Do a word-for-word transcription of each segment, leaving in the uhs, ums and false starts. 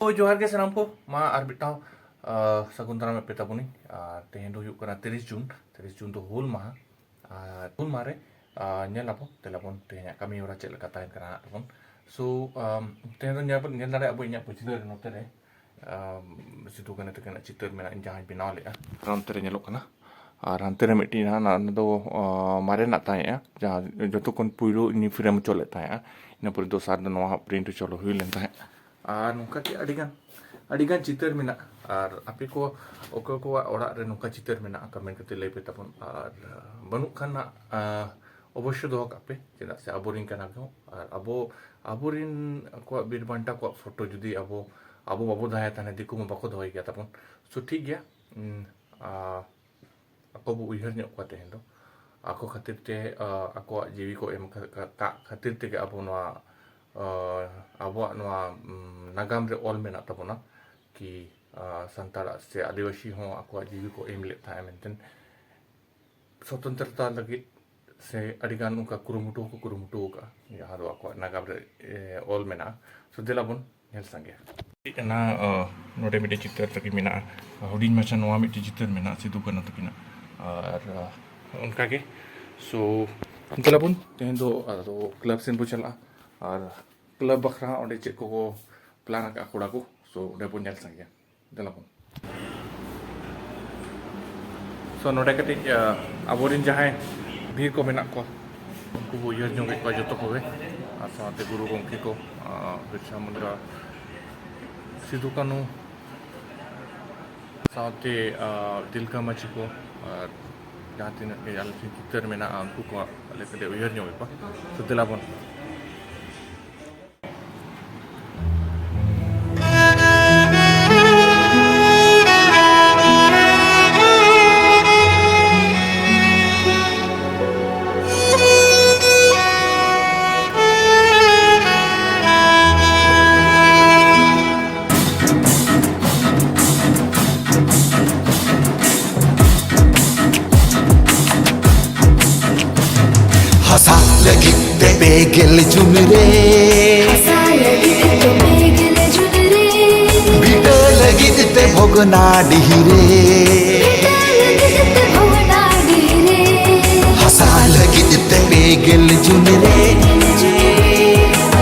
ᱦᱳᱭ, ᱡᱚᱦᱟᱨ ᱜᱮ ᱥᱟᱱᱟᱢ ᱠᱚ᱾ ᱢᱟ ᱟᱨ ᱢᱤᱫ ᱫᱷᱟᱣ, ᱟ, ᱥᱟᱹᱜᱩᱱ ᱫᱟᱨᱟᱢ ᱮ ᱯᱮ ᱛᱟᱵᱚᱱᱤᱧ᱾ ᱟᱨ ᱛᱮᱦᱮᱧ ᱫᱚ ᱦᱩᱭᱩᱜ ᱠᱟᱱᱟ ᱛᱤᱨᱤᱥ ᱡᱩᱱ᱾ ᱛᱤᱨᱤᱥ ᱡᱩᱱ ᱫᱚ ᱦᱩᱞ ᱢᱟᱦᱟ᱾ ᱟᱨ ᱦᱩᱞ ᱢᱟᱦᱟ ᱨᱮ, ᱟ, ᱧᱮᱞ ᱟᱵᱚᱱ, ᱫᱮᱞᱟ ᱵᱚᱱ, ᱛᱮᱦᱮᱧᱟᱜ ᱠᱟᱹᱢᱤ ᱦᱚᱨᱟ ᱪᱮᱫ ᱞᱮᱠᱟ ᱛᱟᱦᱮᱱ ᱠᱟᱱᱟ ᱦᱟᱸᱜ ᱛᱟᱵᱚᱱ᱾ So, ᱟᱢ, ᱛᱮᱦᱮᱧ ᱫᱚ ᱧᱮᱞ ᱵᱚᱱ, ᱧᱮᱞ ᱫᱟᱲᱮᱭᱟᱜᱼᱟ ᱵᱚᱱ ᱤᱧᱟᱹᱜ ᱯᱟᱹᱪᱷᱞᱟᱹ ᱨᱮ ᱱᱚᱛᱮ ᱨᱮ, ᱟᱢ, ᱥᱤᱫᱩ ᱠᱟᱹᱱᱦᱩ ᱛᱟᱹᱠᱤᱱᱟᱜ ᱪᱤᱛᱟᱹᱨ ᱢᱮᱱᱟᱜᱼᱟ, ᱤᱧ ᱡᱟᱦᱟᱸᱧ ᱵᱮᱱᱟᱣ ᱞᱮᱫᱼᱟ, ᱟᱨ ᱚᱱᱛᱮ ᱨᱮ ᱧᱮᱞᱚᱜ ᱠᱟᱱᱟ᱾ ᱟᱨ ᱦᱟᱱᱛᱮ ᱨᱮ ᱢᱤᱫᱴᱤᱡ ᱦᱮᱱᱟᱜᱼᱟ, ᱚᱱᱟ ᱫᱚ, ᱟ, ᱢᱟᱨᱮᱱᱟᱜ ᱛᱟᱦᱮᱸᱜᱼᱟ, ᱡᱟᱦᱟᱸ ᱡᱚᱛᱚ ᱠᱷᱚᱱ ᱯᱩᱭᱞᱩ ᱤᱧ frame ᱦᱚᱪᱚ ᱞᱮᱫ ᱛᱟᱦᱮᱸᱜᱼᱟ᱾ ᱤᱱᱟᱹ ᱯᱚᱨᱮ ᱫᱚᱥᱟᱨ ᱫᱚ ᱱᱚᱣᱟ ᱦᱟᱸᱜ print ᱦᱚᱪᱚ ᱦᱩᱭ ᱞᱮᱱ ᱛᱟᱦᱮᱸᱫ᱾ ᱟᱨ ᱱᱚᱝᱠᱟ ᱜᱮ ᱟᱹᱰᱤᱜᱟᱱ, ᱟᱹᱰᱤᱜᱟᱱ ᱪᱤᱛᱟᱹᱨ ᱢᱮᱱᱟᱜᱼᱟ᱾ ᱟᱨ ᱟᱯᱮ ᱠᱚ ᱚᱠᱚᱭ ᱠᱚᱣᱟᱜ ᱚᱲᱟᱜ ᱨᱮ ᱱᱚᱝᱠᱟ ᱪᱤᱛᱟᱹᱨ ᱢᱮᱱᱟᱜᱼᱟ, comment ᱠᱟᱛᱮ ᱞᱟᱹᱭ ᱯᱮ ᱛᱟᱵᱚᱱ᱾ ᱟᱨ, ᱟ, ᱵᱟᱹᱱᱩᱜ ᱠᱷᱟᱱ ᱱᱟᱜ, ᱟ, ᱚᱵᱚᱥᱥᱳᱭ ᱫᱚᱦᱚ ᱠᱟᱜ ᱯᱮ, ᱪᱮᱫᱟᱜ ᱥᱮ ᱟᱵᱚᱨᱮᱱ ᱠᱟᱱᱟ ᱠᱚ᱾ ᱟᱨ ᱟᱵᱚ, ᱟᱵᱚᱨᱮᱱ ᱠᱚᱣᱟᱜ ᱵᱤᱨ ᱵᱟᱱᱴᱟ ᱠᱚᱣᱟᱜ photo ᱡᱩᱫᱤ ᱟᱵᱚ, ᱟᱵᱚ ᱵᱟᱵᱚ ᱫᱚᱦᱚᱭᱟ, ᱛᱟᱦᱞᱮ ᱫᱤᱠᱩ ᱢᱟ ᱵᱟᱠᱚ ᱫᱚᱦᱚᱭ ᱜᱮᱭᱟ ᱛᱟᱵᱚᱱ᱾ So, ᱴᱷᱤᱠ ᱜᱮᱭᱟ᱾ ᱩᱸ, ᱟ, ᱟᱠᱚ ᱵᱚ ᱩᱭᱦᱟᱹᱨ ᱧᱚᱜ ᱠᱚᱣᱟ ᱛᱮᱦᱮᱧ ᱫᱚ᱾ ᱟᱠᱚ ᱠᱷᱟᱹᱛᱤᱨ ᱛᱮ, ᱟ, ᱟᱠᱚᱣᱟᱜ ᱡᱤᱣᱤ ᱠᱚ ᱮᱢ ᱠᱟ-, ᱠᱟ-, ᱠᱟᱜ ᱠᱷᱟᱹᱛᱤᱨ ᱛᱮᱜᱮ ᱟᱵᱚ ᱱᱚᱣᱟ, ᱟ, ᱟᱵᱚᱣᱟᱜ ᱱᱚᱣᱟ, ᱩᱢ, ᱱᱟᱜᱟᱢ ᱨᱮ ᱚᱞ ᱢᱮᱱᱟᱜ ᱛᱟᱵᱚᱱᱟ ᱠᱤ, ᱟ, ᱥᱟᱱᱛᱟᱲᱟᱜ ᱥᱮ ᱟᱹᱫᱤᱵᱟᱹᱥᱤ ᱦᱚᱸ ᱟᱠᱚᱣᱟᱜ ᱡᱤᱣᱤ ᱠᱚ ᱮᱢ ᱞᱮᱫ ᱛᱟᱦᱮᱸᱫ ᱢᱮᱱᱛᱮ᱾ ᱥᱚᱛᱚᱱᱛᱨᱚᱛᱟ ᱞᱟᱹᱜᱤᱫ ᱥᱮ ᱟᱹᱰᱤᱜᱟᱱ ᱚᱱᱠᱟ ᱠᱩᱨᱩᱢᱩᱴᱩ ᱦᱚᱸᱠᱚ ᱠᱩᱨᱩᱢᱩᱴᱩ ᱟᱠᱟᱫᱼᱟ, ᱡᱟᱦᱟᱸ ᱫᱚ ᱟᱠᱚᱣᱟᱜ ᱱᱟᱜᱟᱢ ᱨᱮ, ᱮ, ᱚᱞ ᱢᱮᱱᱟᱜᱼᱟ᱾ So, ᱫᱮᱞᱟ ᱵᱚᱱ ᱧᱮᱞ ᱥᱟᱸᱜᱮᱭᱟ᱾ ᱚᱱᱟ, ᱚ, ᱱᱚᱰᱮ ᱢᱤᱫᱴᱮᱡ ᱪᱤᱛᱟᱹᱨ ᱛᱟᱹᱠᱤᱱ ᱢᱮᱱᱟᱜᱼᱟ, ᱦᱩᱰᱤᱧ ᱢᱟᱪᱷᱟ ᱱᱚᱣᱟ ᱢᱤᱫᱴᱮᱡ ᱪᱤᱛᱟᱹᱨ ᱢᱮᱱᱟᱜᱼᱟ ᱥᱤᱫᱩ ᱠᱟᱹᱱᱦᱩ ᱛᱟᱹᱠᱤᱱᱟᱜ᱾ ᱟᱨ, ᱚ, ᱚᱱᱠᱟᱜᱮ᱾ So, ᱫᱮᱞᱟ ᱵᱚᱱ ᱛᱮᱦᱮᱧ ᱫᱚ ᱟᱫᱚ club ᱥᱮᱱ ᱵᱚ ᱪᱟᱞᱟᱜᱼᱟ᱾ ᱟᱨ club ᱵᱟᱠᱷᱨᱟ ᱚᱸᱰᱮ ᱪᱮᱫ ᱠᱚᱠᱚ plan ᱟᱠᱟᱫᱼᱟ ᱠᱚᱲᱟ ᱠᱚ, so, ᱚᱸᱰᱮ ᱵᱚᱱ ᱧᱮᱞ ᱥᱟᱸᱜᱮᱭᱟ᱾ ᱫᱮᱞᱟ ᱵᱚᱱ᱾ So, ᱱᱚᱰᱮ ᱠᱟᱹᱴᱤᱡ, ᱟ, ᱟᱵᱚᱨᱮᱱ ᱡᱟᱦᱟᱸᱭ ᱵᱤᱨ ᱠᱚ ᱢᱮᱱᱟᱜ ᱠᱚᱣᱟ, ᱩᱱᱠᱩ ᱵᱚ ᱩᱭᱦᱟᱹᱨ ᱧᱚᱜᱮᱫ ᱠᱚᱣᱟ ᱡᱚᱛᱚ ᱠᱚᱜᱮ, ᱟᱨ ᱥᱟᱶᱛᱮ ᱜᱩᱨᱩ ᱜᱚᱢᱠᱮ ᱠᱚ, ᱟ, ᱵᱤᱨᱥᱟ ᱢᱩᱱᱰᱟ, ᱥᱤᱫᱩ ᱠᱟᱹᱱᱦᱩ, ᱥᱟᱶᱛᱮ, ᱟ, ᱛᱤᱞᱠᱟᱹ ᱢᱟᱹᱡᱷᱤ ᱠᱚ, ᱟᱨ ᱡᱟᱦᱟᱸ ᱛᱤᱱᱟᱹᱜ ᱜᱮ ᱟᱞᱮ ᱴᱷᱮᱱ ᱪᱤᱛᱟᱹᱨ ᱢᱮᱱᱟᱜᱼᱟ, ᱩᱱᱠᱩ ᱠᱚ ᱟᱞᱮ ᱠᱟᱹᱴᱤᱡ ᱩᱭᱦᱟᱹᱨ ᱧᱚᱜᱮᱫ ᱠᱚᱣᱟ᱾ So, ᱫᱮᱞᱟ ᱵᱚᱱ᱾ ᱦᱟᱥᱟ ᱞᱟᱹᱜᱤᱫ ᱛᱮ ᱯᱮ ᱜᱮᱞ ᱡᱩᱱ ᱨᱮ᱾ ᱦᱟᱥᱟ ᱞᱟᱹᱜᱤᱫ ᱛᱮ ᱯᱮ ᱜᱮᱞ ᱡᱩᱱ ᱨᱮ᱾ ᱱᱟᱰᱤ ᱨᱮ᱾ ᱵᱷᱤᱴᱟᱹ ᱞᱟᱹᱜᱤᱫ ᱛᱮ ᱵᱷᱚᱜᱽᱱᱟᱰᱤ ᱨᱮ᱾ ᱦᱟᱥᱟ ᱞᱟᱹᱜᱤᱫ ᱛᱮ ᱯᱮ ᱜᱮᱞ ᱡᱩᱱ ᱨᱮ᱾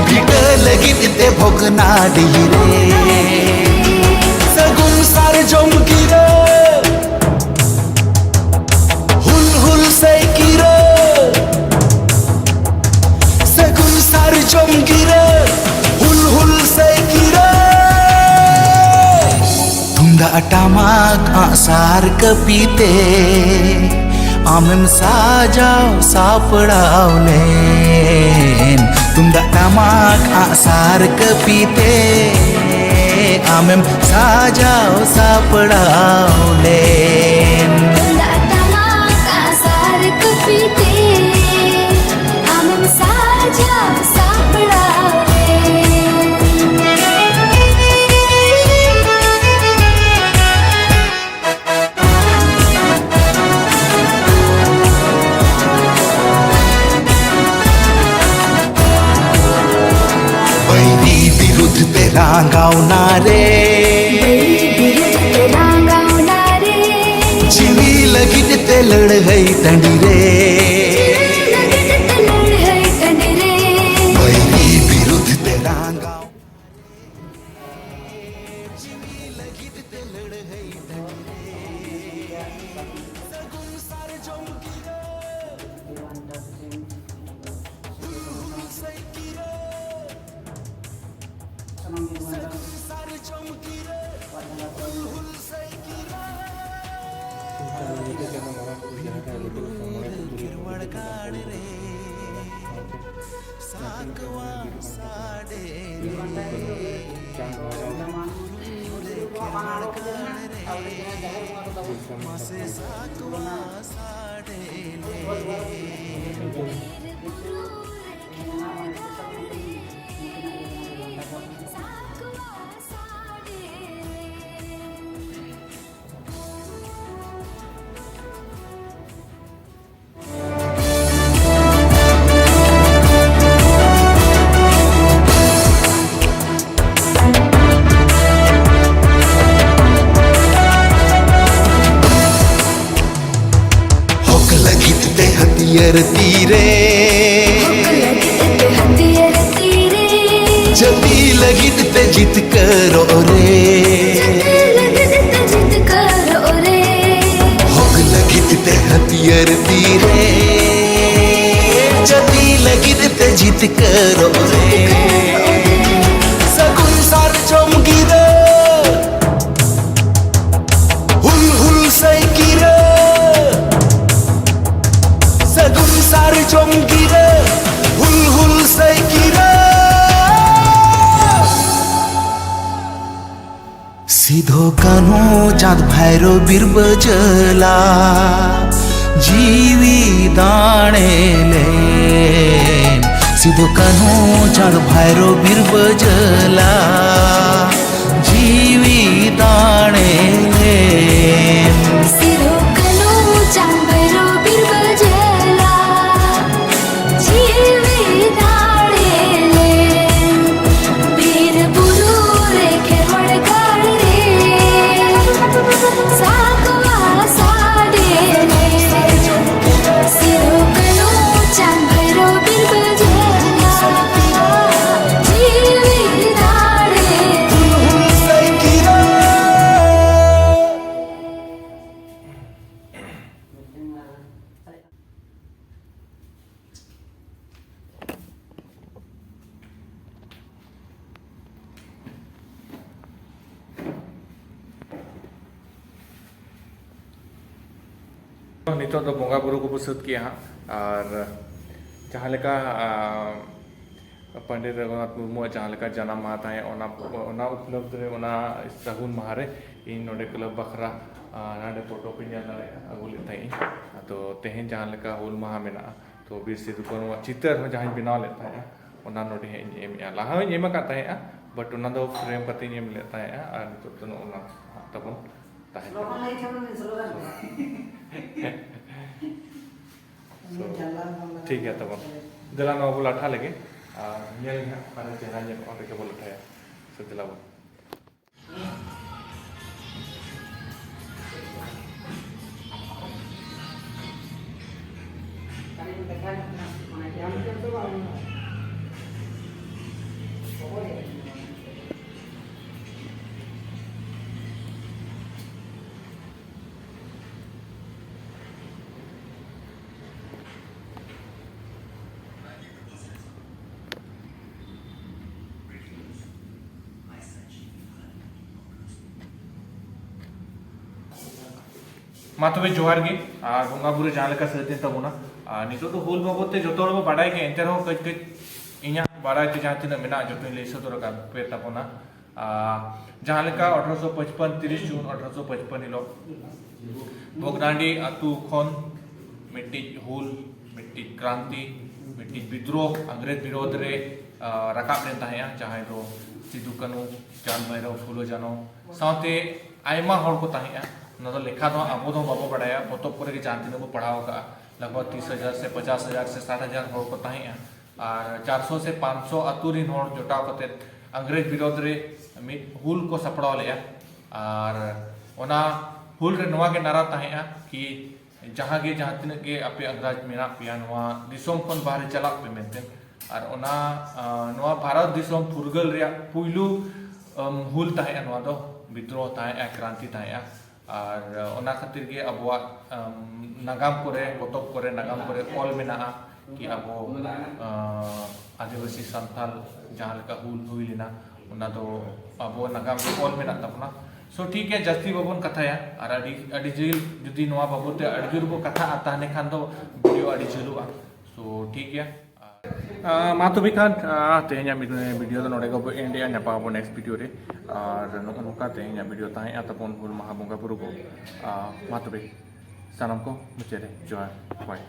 ᱵᱷᱤᱴᱟᱹ ᱞᱟᱹᱜᱤᱫ ᱛᱮ ᱵᱷᱚᱜᱽᱱᱟᱰᱤ ᱨᱮ᱾ ᱥᱟᱹᱜᱩᱱ ᱥᱟᱨᱡᱚᱢ ᱜᱤᱨᱟᱹ᱾ ᱦᱩᱞ ᱦᱩᱞ ᱥᱟᱹᱭ ᱜᱤᱨᱟᱹ᱾ ᱥᱟᱹᱜᱩᱱ ᱥᱟᱨᱡᱚᱢ ᱜᱤᱨᱟᱹ᱾ ᱦᱩᱞ ᱦᱩᱞ ᱥᱟᱹᱭ ᱜᱤᱨᱟᱹ᱾ ᱛᱩᱢᱫᱟᱜ ᱴᱟᱢᱟᱠ ᱟᱜᱼᱥᱟᱨ ᱠᱟᱹᱯᱤ ᱛᱮ ᱟᱢᱮᱢ ᱥᱟᱡᱟᱣ ᱥᱟᱯᱲᱟᱣ ᱞᱮᱱ᱾ ᱛᱩᱢᱫᱟᱜ ᱴᱟᱢᱟᱠ ᱟᱜᱼᱥᱟᱨ ᱠᱟᱹᱯᱤ ᱛᱮ ᱟᱢᱮᱢ ᱥᱟᱡᱟᱣ ᱥᱟᱯᱲᱟᱣ ᱞᱮᱱ᱾ ᱛᱩᱢᱫᱟᱜ ᱴᱟᱢᱟᱠ ᱟᱜᱼᱥᱟᱨ ᱠᱟᱹᱯᱤ ᱛᱮ ᱟᱢᱮᱢ ᱥᱟᱡᱟᱣ ᱥᱟᱯᱲᱟᱣ ᱞᱮᱱ᱾ ᱵᱟᱹᱭᱨᱤ ᱵᱤᱨᱩᱫᱷ ᱛᱮ ᱨᱟᱸᱜᱟᱣᱱᱟ ᱨᱮ᱾ ᱵᱟᱹᱭᱨᱤ ᱵᱤᱨᱩᱫᱷ ᱛᱮ ᱨᱟᱸᱜᱟᱣᱱᱟ ᱨᱮ᱾ ᱡᱤᱣᱤ ᱞᱟᱹᱜᱤᱫ ᱛᱮ ᱞᱟᱹᱲᱦᱟᱹᱭ ᱴᱟᱺᱰᱤ ᱨᱮ᱾ ᱡᱤᱣᱤ ᱞᱟᱹᱜᱤᱫ ᱛᱮ ᱞᱟᱹᱲᱦᱟᱹᱭ ᱴᱟᱺᱰᱤ ᱨᱮ᱾ ᱵᱟᱹᱭᱨᱤ ᱵᱤᱨᱩᱫᱷ ᱛᱮ ᱨᱟᱸᱜᱟᱣ᱾ ᱡᱤᱣᱤ ᱞᱟᱹᱜᱤᱫ ᱛᱮ ᱞᱟᱹᱲᱦᱟᱹᱭ ᱴᱟᱺᱰᱤ ᱨᱮ᱾ ᱥᱟᱹᱜᱩᱱ ᱥᱟᱨᱡᱚᱢ ᱜᱤᱨᱟᱹ᱾ ᱦᱩᱞ ᱦᱩᱞ ᱥᱟᱹᱭ ᱜᱤᱨᱟᱹ᱾ ᱥᱟᱹᱜᱩᱱ ᱥᱟᱨᱡᱚᱢ ᱜᱤᱨᱟᱹ᱾ ᱦᱩᱞ ᱦᱩᱞ ᱥᱟᱹᱭ ᱜᱤᱨᱟᱹ᱾ ᱵᱤᱨ ᱵᱩᱨᱩ ᱨᱮ ᱠᱷᱮᱨᱣᱟᱲ ᱜᱟᱲ ᱨᱮ᱾ ᱥᱟᱠᱣᱟ ᱥᱟᱰᱮ ᱨᱮ, ᱨᱩᱨᱩ ᱨᱮ ᱠᱷᱮᱨᱣᱟᱲ ᱜᱟᱲ ᱨᱮ, ᱢᱟᱥᱮ ᱥᱟᱠᱣᱟ ᱥᱟᱰᱮ ᱨᱮ᱾ ᱵᱤᱨ ᱵᱩᱨᱩ ᱨᱮ ᱠᱷᱮᱨᱣᱟᱲ ᱜᱟᱲ ᱨᱮ, ᱥᱟᱠᱣᱟ ᱥᱟᱰᱮ ᱨᱮ᱾ ᱦᱟᱹᱛᱭᱟᱹᱨ ᱛᱤᱨᱮ, ᱦᱚᱠ ᱞᱟᱹᱜᱤᱫ ᱛᱮ ᱦᱟᱹᱛᱭᱟᱹᱨ ᱛᱤᱨᱮ, ᱡᱟᱹᱛᱤ ᱞᱟᱹᱜᱤᱫ ᱛᱮ ᱡᱤᱛᱠᱟᱹᱨᱚᱜ ᱨᱮ, ᱡᱟᱹᱛᱤ ᱞᱟᱹᱜᱤᱫ ᱛᱮ ᱡᱤᱛᱠᱟᱹᱨᱚᱜ ᱨᱮ, ᱦᱚᱠ ᱞᱟᱹᱜᱤᱫ ᱛᱮ ᱦᱟᱹᱛᱭᱟᱹᱨ ᱛᱤᱨᱮ, ᱡᱟᱹᱛᱤ ᱞᱟᱹᱜᱤᱫ ᱛᱮ ᱡᱤᱛᱠᱟᱹᱨᱚᱜ ᱨᱮ᱾ ᱥᱟᱹᱜᱩᱱ ᱥᱟᱨᱡᱚᱢ ᱜᱤᱨᱟᱹ, ᱦᱩᱞ ᱦᱩᱞ ᱥᱟᱹᱭ ᱜᱤᱨᱟᱹ, ᱥᱟᱹᱜᱩᱱ ᱥᱟᱨᱡᱚᱢ ᱜᱤᱨᱟᱹ, ᱦᱩᱞ ᱦᱩᱞ ᱥᱟᱹᱭ ᱜᱤᱨᱟᱹ᱾ ᱥᱤᱫᱷᱩ ᱠᱟᱹᱱᱦᱩ ᱪᱟᱸᱫᱽ ᱵᱷᱟᱭᱨᱳ ᱵᱤᱨ ᱵᱟᱹᱡᱟᱹᱞᱟ ᱡᱤᱣᱤ ᱫᱟᱲᱮ ᱞᱮᱱ᱾ ᱥᱤᱫᱷᱩ ᱠᱟᱹᱱᱦᱩ ᱪᱟᱸᱫᱽ ᱵᱷᱟᱭᱨᱳ ᱵᱤᱨ ᱵᱟᱹᱡᱟᱹᱞᱟ ᱡᱤᱣᱤ ᱫᱟᱲᱮ ᱞᱮᱱ᱾ ᱥᱤᱫᱷᱩ ᱠᱟᱹᱱᱦᱩ ᱪᱟᱸᱫᱽ ᱵᱷᱟᱭᱨᱳ ᱵᱤᱨ ᱵᱟᱹᱡᱟᱹᱞᱟ ᱡᱤᱣᱤ ᱫᱟᱲᱮ ᱞᱮᱱ᱾ ᱵᱤᱨ ᱵᱩᱨᱩ ᱨᱮ ᱠᱷᱮᱨᱣᱟᱲ ᱜᱟᱲ ᱨᱮ ᱥᱟᱠᱣᱟ ᱥᱟᱰᱮ ᱞᱮᱱ᱾ ᱥᱤᱫᱷᱩ ᱠᱟᱹᱱᱦᱩ ᱪᱟᱸᱫᱽ ᱵᱷᱟᱭᱨᱳ ᱵᱤᱨ ᱵᱟᱹᱡᱟᱹᱞᱟ ᱡᱤᱣᱤ ᱫᱟᱲᱮ ᱞᱮᱱ᱾ ᱱᱤᱛᱚᱜ ᱫᱚ ᱵᱚᱸᱜᱟ ᱵᱩᱨᱩ ᱠᱚᱵᱚ ᱥᱟᱹᱛ ᱠᱮᱜᱼᱟ ᱦᱟᱸᱜ, ᱟᱨ ᱡᱟᱦᱟᱸ ᱞᱮᱠᱟ, ᱟᱸ, ᱯᱚᱱᱰᱤᱛ ᱨᱚᱜᱷᱩᱱᱟᱛᱷ ᱢᱩᱨᱢᱩᱣᱟᱜ ᱡᱟᱦᱟᱸ ᱞᱮᱠᱟ ᱡᱟᱱᱟᱢ ᱢᱟᱦᱟ ᱛᱟᱦᱮᱸ, ᱚᱱᱟ, ᱚᱱᱟ ᱩᱯᱞᱚᱵᱽᱫᱷᱤ ᱨᱮ, ᱚᱱᱟ ᱥᱟᱹᱜᱩᱱ ᱢᱟᱦᱟ ᱨᱮ ᱤᱧ ᱱᱚᱰᱮ ᱠᱞᱟᱵᱽ ᱵᱟᱠᱷᱨᱟ, ᱟᱸ, ᱱᱚᱰᱮ ᱯᱷᱳᱴᱳ ᱠᱚᱧ ᱧᱮᱞ ᱫᱟᱲᱮᱭᱟᱜᱼᱟ, ᱟᱹᱜᱩ ᱞᱮᱫ ᱛᱟᱦᱮᱸᱫ ᱤᱧ᱾ ᱟᱫᱚ ᱛᱮᱦᱮᱧ ᱡᱟᱦᱟᱸ ᱞᱮᱠᱟ ᱦᱩᱞ ᱢᱟᱦᱟ ᱢᱮᱱᱟᱜᱼᱟ, ᱛᱚ ᱵᱤᱨ ᱥᱤᱫᱩ ᱠᱟᱹᱱᱩᱣᱟᱜ ᱪᱤᱛᱟᱹᱨ ᱦᱚᱸ ᱡᱟᱦᱟᱸᱧ ᱵᱮᱱᱟᱣ ᱞᱮᱫ ᱛᱟᱦᱮᱸᱫᱼᱟ, ᱚᱱᱟ ᱱᱚᱰᱮ ᱦᱟᱸᱜ ᱤᱧ ᱮᱢᱮᱫᱼᱟ᱾ ᱞᱟᱦᱟ ᱦᱚᱸᱧ ᱮᱢ ᱟᱠᱟᱫ ᱛᱟᱦᱮᱸᱫᱼᱟ, but ᱚᱱᱟ ᱫᱚ ᱯᱷᱨᱮᱢ ᱠᱟᱛᱮᱧ ᱮᱢ ᱞᱮᱫ ᱛᱟᱦᱮᱸᱫᱼᱟ, ᱟᱨ ᱱᱤᱛᱚᱜ ᱫᱚ ᱱᱚᱜᱼᱚ ᱱᱟ ᱦᱟᱸᱜ ᱛᱟᱵᱚᱱ ᱛᱟᱦᱮᱸ ᱠᱟᱱᱟ᱾ ᱞᱚᱜᱚᱱ ᱞᱟᱹᱭ ᱪᱟᱵᱚᱱ ᱢᱮ, ᱥᱞᱳᱜᱟᱱ ᱠᱚ᱾ So, ᱡᱟᱱᱞᱟ ᱵᱟᱝᱞᱟ ᱴᱷᱤᱠ ᱜᱮᱭᱟ ᱛᱟᱵᱚᱱ᱾ ᱫᱮᱞᱟ ᱱᱚᱣᱟ ᱵᱚ ᱞᱟᱴᱷᱟ ᱞᱮᱜᱮ, ᱟᱨ ᱧᱮᱞ ᱢᱮ ᱦᱟᱸᱜ ᱚᱠᱟᱨᱮ ᱪᱮᱦᱨᱟ ᱧᱮᱞᱚᱜᱼᱟ, ᱚᱸᱰᱮ ᱜᱮᱵᱚ ᱞᱟᱴᱷᱟᱭᱟ᱾ So, ᱫᱮᱞᱟ ᱵᱚᱱ᱾ ᱢᱟ ᱛᱚᱵᱮ ᱡᱚᱦᱟᱨ ᱜᱮ᱾ ᱟᱨ ᱵᱚᱸᱜᱟ ᱵᱩᱨᱩ ᱡᱟᱦᱟᱸ ᱞᱮᱠᱟ ᱥᱟᱹᱛ ᱮᱱ ᱛᱟᱵᱚᱱᱟ, ᱟᱨ ᱱᱤᱛᱚᱜ ᱫᱚ ᱦᱩᱞ ᱵᱟᱵᱚᱫ ᱛᱮ ᱡᱚᱛᱚ ᱦᱚᱲ ᱵᱚ ᱵᱟᱰᱟᱭ ᱜᱮᱭᱟ, ᱮᱱᱛᱮ ᱨᱮᱦᱚᱸ ᱠᱟᱹᱡ ᱠᱟᱹᱡ ᱤᱧᱟᱹᱜ ᱵᱟᱰᱟᱭ ᱛᱮ ᱡᱟᱦᱟᱸ ᱛᱤᱱᱟᱹᱜ ᱢᱮᱱᱟᱜᱼᱟ, ᱡᱚᱛᱚᱧ ᱞᱟᱹᱭ ᱥᱚᱫᱚᱨ ᱟᱠᱟᱫ ᱯᱮ ᱛᱟᱵᱚᱱᱟ᱾ ᱟᱨ ᱡᱟᱦᱟᱸ ᱞᱮᱠᱟ ᱟᱴᱷᱨᱚᱥᱚ ᱯᱟᱸᱪᱯᱟᱱ, ᱛᱤᱨᱤᱥ ᱡᱩᱱ ᱟᱴᱷᱨᱚᱥᱚ ᱯᱟᱸᱪᱯᱟᱱ ᱦᱤᱞᱳᱜ ᱵᱷᱚᱜᱽᱱᱟᱰᱤ ᱟᱹᱛᱩ ᱠᱷᱚᱱ ᱢᱤᱫᱴᱤᱡ ᱦᱩᱞ, ᱢᱤᱫᱴᱤᱡ ᱠᱨᱟᱱᱛᱤ, ᱢᱤᱫᱴᱤᱡ ᱵᱤᱫᱽᱨᱳᱦ ᱤᱝᱨᱮᱡᱽ ᱵᱤᱨᱳᱫᱷ ᱨᱮ, ᱟᱨ, ᱨᱟᱠᱟᱵ ᱞᱮᱱ ᱛᱟᱦᱮᱸᱜᱼᱟ, ᱡᱟᱦᱟᱸᱭ ᱫᱚ ᱥᱤᱫᱩ ᱠᱟᱹᱱᱩ, ᱪᱟᱸᱫᱽ ᱵᱷᱟᱭᱨᱳ, ᱯᱷᱩᱞᱳ ᱡᱷᱟᱱᱳ ᱥᱟᱶᱛᱮ ᱟᱭᱢᱟ ᱦᱚᱲ ᱠᱚ ᱛᱟᱦᱮᱸᱜᱼᱟ᱾ ᱚᱱᱟ ᱫᱚ ᱞᱮᱠᱷᱟ ᱫᱚ ᱟᱵᱚ ᱫᱚ ᱵᱟᱵᱚ ᱵᱟᱰᱟᱭᱟ, ᱯᱚᱛᱚᱵ ᱠᱚᱨᱮ ᱜᱮ ᱡᱟᱦᱟᱸ ᱛᱤᱱᱟᱹᱜ ᱵᱚ ᱯᱟᱲᱦᱟᱣ ᱟᱠᱟᱫᱼᱟ, ᱞᱟᱜᱽ ᱵᱷᱟᱜᱽ ᱛᱤᱥ ᱦᱟᱡᱟᱨ ᱥᱮ ᱯᱚᱪᱟᱥ ᱦᱟᱡᱟᱨ ᱥᱮ ᱥᱟᱴ ᱦᱟᱡᱟᱨ ᱦᱚᱲ ᱠᱚ ᱛᱟᱦᱮᱸᱜᱼᱟ᱾ ᱟᱨ ᱪᱟᱨᱥᱚ ᱥᱮ ᱯᱟᱸᱪᱥᱚ ᱟᱹᱛᱩ ᱨᱤᱱ ᱦᱚᱲ ᱡᱚᱴᱟᱣ ᱠᱟᱛᱮ ᱤᱝᱨᱮᱡᱽ ᱵᱤᱨᱳᱫᱷ ᱨᱮ ᱢᱤᱫ ᱦᱩᱞ ᱠᱚ ᱥᱟᱯᱲᱟᱣ ᱞᱮᱫᱼᱟ᱾ ᱟᱨ ᱚᱱᱟ ᱦᱩᱞ ᱨᱮ ᱱᱚᱣᱟ ᱜᱮ ᱱᱟᱨᱟ ᱛᱟᱦᱮᱸᱜᱼᱟ ᱠᱤ ᱡᱟᱦᱟᱸ ᱜᱮ, ᱡᱟᱦᱟᱸ ᱛᱤᱱᱟᱹᱜ ᱜᱮ ᱟᱯᱮ ᱤᱝᱨᱮᱡᱽ ᱢᱮᱱᱟᱜ ᱯᱮᱭᱟ, ᱱᱚᱣᱟ ᱫᱤᱥᱚᱢ ᱠᱷᱚᱱ ᱵᱟᱦᱨᱮ ᱪᱟᱞᱟᱜ ᱯᱮ ᱢᱮᱱᱛᱮ᱾ ᱟᱨ ᱚᱱᱟ, ᱟᱸ, ᱱᱚᱣᱟ ᱵᱷᱟᱨᱚᱛ ᱫᱤᱥᱚᱢ ᱯᱷᱩᱨᱜᱟᱹᱞ ᱨᱮᱭᱟᱜ ᱯᱩᱭᱞᱩ, ᱟᱢ, ᱦᱩᱞ ᱛᱟᱦᱮᱸᱜᱼᱟ, ᱱᱚᱣᱟ ᱫᱚ ᱵᱤᱫᱽᱨᱳᱦ ᱛᱟᱦᱮᱸᱜᱼᱟ, ᱠᱨᱟᱱᱛᱤ ᱛᱟᱦᱮᱸᱜᱼᱟ᱾ ᱟᱨ, ᱟᱸ, ᱚᱱᱟ ᱠᱷᱟᱹᱛᱤᱨ ᱜᱮ ᱟᱵᱚᱣᱟᱜ, ᱟᱢ, ᱱᱟᱜᱟᱢ ᱠᱚᱨᱮ, ᱯᱚᱛᱚᱵ ᱠᱚᱨᱮ, ᱱᱟᱜᱟᱢ ᱠᱚᱨᱮ ᱚᱞ ᱢᱮᱱᱟᱜᱼᱟ ᱠᱤ ᱟᱵᱚ, ᱟᱸ, ᱟᱹᱫᱤᱵᱟᱹᱥᱤ ᱥᱟᱱᱛᱟᱞ ᱡᱟᱦᱟᱸ ᱞᱮᱠᱟ ᱦᱩᱞ ᱦᱩᱭ ᱞᱮᱱᱟ, ᱚᱱᱟ ᱫᱚ ᱟᱵᱚ ᱱᱟᱜᱟᱢ ᱨᱮ ᱚᱞ ᱢᱮᱱᱟᱜ ᱛᱟᱵᱚᱱᱟ᱾ So, ᱴᱷᱤᱠ ᱜᱮᱭᱟ, ᱡᱟᱹᱥᱛᱤ ᱵᱟᱵᱚᱱ ᱠᱟᱛᱷᱟᱭᱟ᱾ ᱟᱨ ᱟᱹᱰᱤ, ᱟᱹᱰᱤ ᱡᱤᱞ ᱡᱩᱫᱤ ᱱᱚᱣᱟ ᱵᱟᱵᱚᱫ ᱛᱮ ᱟᱹᱰᱤ ᱡᱳᱨ ᱵᱚ ᱠᱟᱛᱷᱟᱜᱼᱟ, ᱛᱟᱦᱞᱮ ᱠᱷᱟᱱ ᱫᱚ ᱵᱷᱤᱰᱤᱭᱳ ᱟᱹᱰᱤ ᱡᱷᱟᱹᱞᱚᱜᱼᱟ᱾ So, ᱴᱷᱤᱠ ᱜᱮᱭᱟ᱾ ᱟᱨ, ᱟᱸ, ᱢᱟ ᱛᱚᱵᱮ ᱠᱷᱟᱱ, ᱟᱸ, ᱛᱮᱦᱮᱧᱟᱜ ᱵᱷᱤᱰᱤᱭᱳ ᱫᱚ ᱱᱚᱰᱮ ᱜᱮᱵᱚ ᱮᱱᱰᱮᱜᱼᱟ᱾ ᱧᱟᱯᱟᱢ ᱟᱵᱚ ᱱᱮᱠᱥᱴ ᱵᱷᱤᱰᱤᱭᱳ ᱨᱮ᱾ ᱟᱨ ᱱᱚᱜᱼᱚ ᱱᱚᱝᱠᱟ ᱛᱮᱦᱮᱧᱟᱜ ᱵᱷᱤᱰᱤᱭᱳ ᱛᱟᱦᱮᱸᱜᱼᱟ ᱛᱟᱵᱚᱱ ᱦᱩᱞ ᱢᱟᱦᱟ ᱵᱚᱸᱜᱟ ᱵᱩᱨᱩ ᱠᱚ᱾ ᱟᱸ, ᱢᱟ ᱛᱚᱵᱮ ᱥᱟᱱᱟᱢ ᱠᱚ ᱢᱩᱪᱟᱹᱫ ᱨᱮ ᱡᱚᱦᱟᱨ, ᱵᱟᱭ᱾